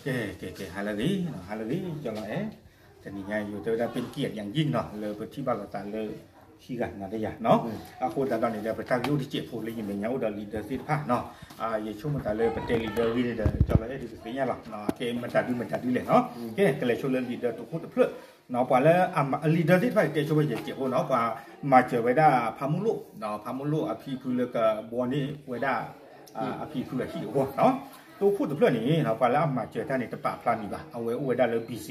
ကဲ ကဲ ကဲ ဟါလၢအဂ့ၤ ဟါလၢအဂ့ၤ ကၠီလီၤအဲၣ်, တနံၤညါယတဲဝဲဒၣ် เป็นเกียรติอย่างยิ่ง နီၤ လၢပထံၣ်ဘၣ်လိာ်သးလၢခံဂၤနီၤတယၤနီၤ, အဃိသတးဒီးန့ၣ်ဒီး ပတၢ်ဂ့ၢ်အိၣ်တစဲးဖိလၢယမဲာ်ညါအိၣ်ဒီး leader သ့ၣ်တဖၣ်နီၤ, ယဆိကမိၣ်သးလၢပတဲ leader ဂ့ၢ်န့ၣ်ဒီး ကၠီလီၤအဲၣ်ဒုးကသ့ၣ်ညါလီၤ, ကဲမတၤဒုမတၤဒုလဲၣ်နီၤ, ကဲကလဲၤဆိလၢ leader တခိၣ်တဖျၢၣ် ပှၤလၢအ leader သ့ၣ်တဖၣ်အံၤ တဲဆိဝဲယဲၢ်စဲးဖိနီၤ, ပှၤမၤစၢၤဝဲဒၣ်ဖးမုၢ်လိၣ်, ဖးမုၢ်လိၣ်အဖံဖုလၢကဘှီန့ၢ်ဝဲဒၣ် အဖံဖုအဟံၣ်အဂီၢ်နီၤ, တခိၣ်တဖျၢၣ်န့ၣ် ပှၤလၢအမၤစၢၤတၢ်န့ၣ် တပာ်ဖျါမံၤဘၣ်, အဝဲအိၣ်ဝဲဒၣ်လၢ B C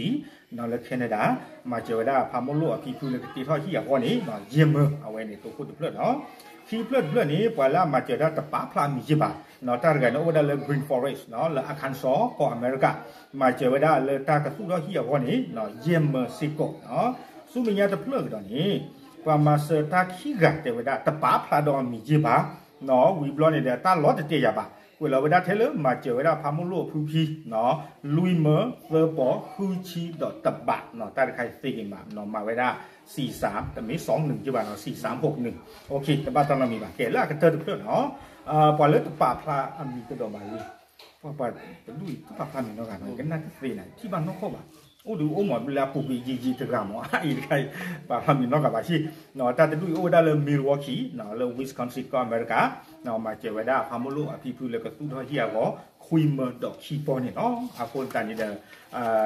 နီၤ လၢ Canada, မၤစၢၤဝဲဒၣ်ဖးမုၢ်လိၣ်အဖံဖုလၢကတ့ထီၣ်ဟံၣ်အဂီၢ်န့ၣ် ယဲၢ်မၢ အဝဲန့ၣ်တခိၣ်တဖျၢၣ်နီၤ, ခံဖျၢၣ်တဖျၢၣ်န့ၣ် ပှၤလၢအမၤစၢၤတၢ်တပာ်ဖျါမံၤယဲၢ်ဘၣ်, တၢ်တဂၤန့ၣ်အိၣ်ဝဲဒၣ်လၢ Green Forest နီၤ လၢ Arkansas ကီၢ်အမဲရကၤ, မၤစၢၤဝဲဒၣ်လၢတၢ်ကသူၣ်ထီၣ်ဟံၣ်အဂီၢ်န့ၣ် ယဲၢ်မၢစ့ၢ်ကီးနီၤ, ဆူမဲာ်ညါတဖျၢၣ်ကဒီးန့ၣ် ပှၤမၤစၢၤတၢ်ခံဂၤတဲဝဲဒၣ် တပာ်ဖျါဒီးအမံၤယဲၢ်ဘၣ်, ဝံၤဘျီန့ၣ်ဒီး တၢ်လီၤတတဲာ်ယၤဘၣ်, ကွဲးလီၤဝဲဒၣ်ထဲလၢမၤစၢၤဝဲဒၣ်ဖးမုၢ်လိၣ်အဖုဖံ လွံၢ်မၢ သၢပီၤ ဃုဆံဒီးတဘးနီၤ, တၢ်တခါအံၤသ့က့ၤမးနီၤ, မၤဝဲဒၣ် စံးစၢ် တမ့ၢ် စီးနုာ် ကဘၣ်နီၤ, စံးစၢ် ဟိးနုာ်, တဘၣ်တၢ်နီတမံၤဘၣ်, ကဲလၢအကတၢၢ်တဖျၢၣ်နီၤ, ပှၤလၢတပာ်ဖျါအမံၤကဒီးဘၣ်လံ, ပှၤတဒူၣ်အံၤတပာ်ဖျါမံၤနီတဂၤနီၤ, ကနၣ်တသ့နီၤ, ထံၣ်ဘၣ်နီၢ်ကီၢ်ဘၣ်, အိၣ်ဒီးအိၣ်မးလၢအပူၤကွံာ်ယံာ်ယံာ်တဂၤမး, အံၤတခါအံၤ ပာ်ဖျါမံၤနီတဂၤဘၣ်ဆံး, တၢ်တဒူၣ်အံၤအိၣ်ဝဲဒၣ်လၢ Milwaukee နီၤ လၢ Wisconsin ကီၢ်အမဲရကၤ, မၤစၢၤဝဲဒၣ်ဖးမုၢ်လိၣ်အဖံဖုလၢကသူၣ်ထီၣ်ဟံၣ်အဂီၢ် ခွံမၢဒီးခံပီၤန့ၣ်လီၤ, အဃိသတးန့ၣ်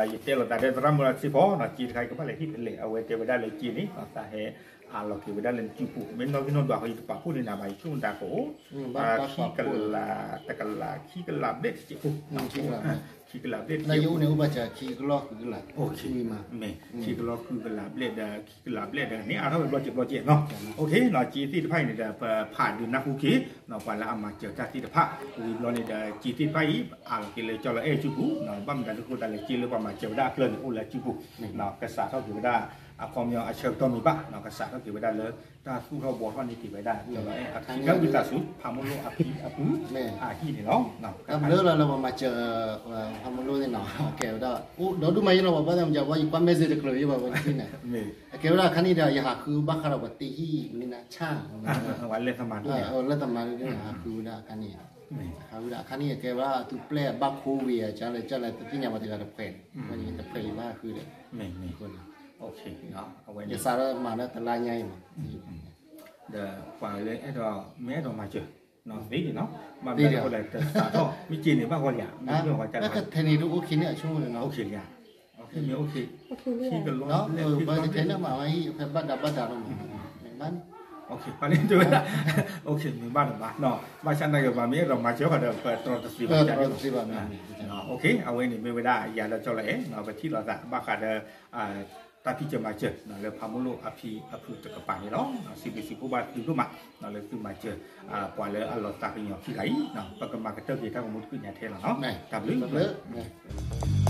ဒီး ယတဲလိာ်သးဒီးသရၣ်မုၣ်စ့ၢ်ကီးနီၤ, စ့တခါအံၤကဘၣ်လဲၤဟ့ၣ်ဖဲလဲၣ်, အဝဲတဲဝဲဒၣ်လၢစ့န့ၣ် သးဟဲအးလီၤက့ၤဝဲဒၣ်လၢနစုပူၤ, မ့ၢ်နီၣ်ဂံၢ်နီၣ်ဒွးဃီ ယတပာ်ဖှိၣ်န့ၢ်နၤဘၣ်, ယဆိကမိၣ်တၢ်ကအိၣ် ခံကလး တကလး ခံကလးဘျဲၣ်တစဲးဖိ, ခံကလးဘျဲၣ်တစဲးဖိ, မ့ၢ် ခံကလးဃုကလးဘျဲၣ်ဒီး ခံကလးဘျဲၣ်ဒီးန့ၣ် အါထီၣ်ဝဲဘျီစဲးဘျီစဲးနီၤ, စ့သ့ၣ်တဖၣ်အံၤန့ၣ်ဒီး ပဖးဒုးနၢ်ဟူက့ၤ ပှၤလၢအမၤစၢၤတၢ်သ့ၣ်တဖၣ်, ဝံၤဘျီန့ၣ်ဒီး စ့သ့ၣ်တဖၣ်အံၤ အးလီၤက့ၤလၢကၠီလီၤအဲၣ်စုပူၤ, ဘၣ်မတၤဒုးဃိသတးလဲၣ်, စ့လၢပှၤမၤစၢၤဝဲဒၣ်အကျၢၢ်န့ၣ် အိၣ်လၢအစုပူၤ, ကစးထီၣ်က့ၤဝဲဒၣ် အခီပညီအဆၢကတီၢ်မံၤဘၣ်, ကစးထီၣ်က့ၤဝဲဒၣ်လၢ တၢ်သူၣ်ထီၣ်ဘှီထီၣ်န့ၢ်က့ၤဝဲဒၣ် ကၠီလီၤအဲၣ် အခံကဝံသးစူၤ ဖးမုၢ်လိၣ်အဖံအဖု အဟံၣ်န့ၣ်လီၤ, တၢ်ဘျုးလီၤလၢပှၤမၤစၢၤ ဖးမုၢ်လိၣ်သ့ၣ်နီၤ, ကဲဝဲဒၣ် အိၣ်ဒီဒူၣ်မးယဲလီၤ, ပှၤဘၣ်သးမၤစၢၤ ပှၤယကွၢ် message တကျၢၤယဲဘၣ်ဝဲသ့ၣ်န့ၣ်, အကဲဝဲဒၣ်အခါန့ၣ်ဒီး ယဟးဃုဘၣ်ဃးဒီးပှၤတ့ဟံၣ်မ့ၢ်နၢ်ဆၣ်, ဝဲလဲၤသမၤဒ်န့ၣ်, လဲၤသမၤဒ်န့ၣ် ဟးဃုဝဲဒၣ်အခါန့ၣ်, ဟးဃုဝဲဒၣ်အခါန့ၣ် အကဲဝဲဒၣ်အသူပျဲၢ်အဘၣ်ခိဝံၤအကါလဲၣ် ကၢ်လဲၣ် တသ့ၣ်ညါပှၤတဂၤတဖှဲးန့ၣ်, တဖှဲးယဘၣ်ဃုဒီး, ယစးထီၣ်မၤလၢတလါညါအံၤမး, ဒီးပှၤလၢအဲၣ်ဒိး မ့ၢ်အဲၣ်ဒိးမၤစၢၤ သ့န့ၣ်နီၤ, ဘၣ်မနုၤအဃိလဲၣ် တစးထီၣ် မ့ၢ်စ့န့ၣ် ဘၣ်ဂီၢ်လံဧါ, မ့ၢ်ဂီၢ်ကါလံဧါ, ထဲန့ၣ်တအိၣ်ခံန့ၣ်အဆိကမိၣ်န့ၣ်နီၤ, အိၣ်ခံလံဧါ, မ့ၢ်အိၣ်ခံ, ခံကလီၤ, ပှၤတထဲန့ၣ်မၤဝဲဟံၣ် ဖဲဘၣ်ဒါဘၣ်ဒါလီၤမး, မ့ၢ်ဘၣ်န့ၣ်, ပှၤလၢတဲဝဲဒၣ်, မ့ၢ်ဘၣ်တဘၣ်, ဘၣ်ဆၣ်သနာ်က့ ပှၤမ့ၢ်အဲၣ်ဒိးမၤစၢၤဃီဒီး ပတြီတသ့ဘၣ်, အဝဲန့ၣ်မ့ၢ်ဝဲဒၣ်ယၤဒီးကၠီလီၤအဲၣ် ပထံၣ်လိာ်သးဘၣ်ဃးဒီး တၢ်ဖံးစၢၤမၤစၢၤ လၢဖးမုၢ်လိၣ်အဖံအဖုတကပၤန့ၣ်လီၤ. စံးဘျုးစံးဖှိၣ်ဘၣ်သုဒိၣ်မး လၢသုမၤစၢၤ ပှၤလၢအလီၤသးကညီၤခံဂၤအံၤ ပကမၤကတၢၢ်က့ၤတၢ်ဂီၤမူတဖုညါထဲလီၤနီၤ. တၢ်ဘျုး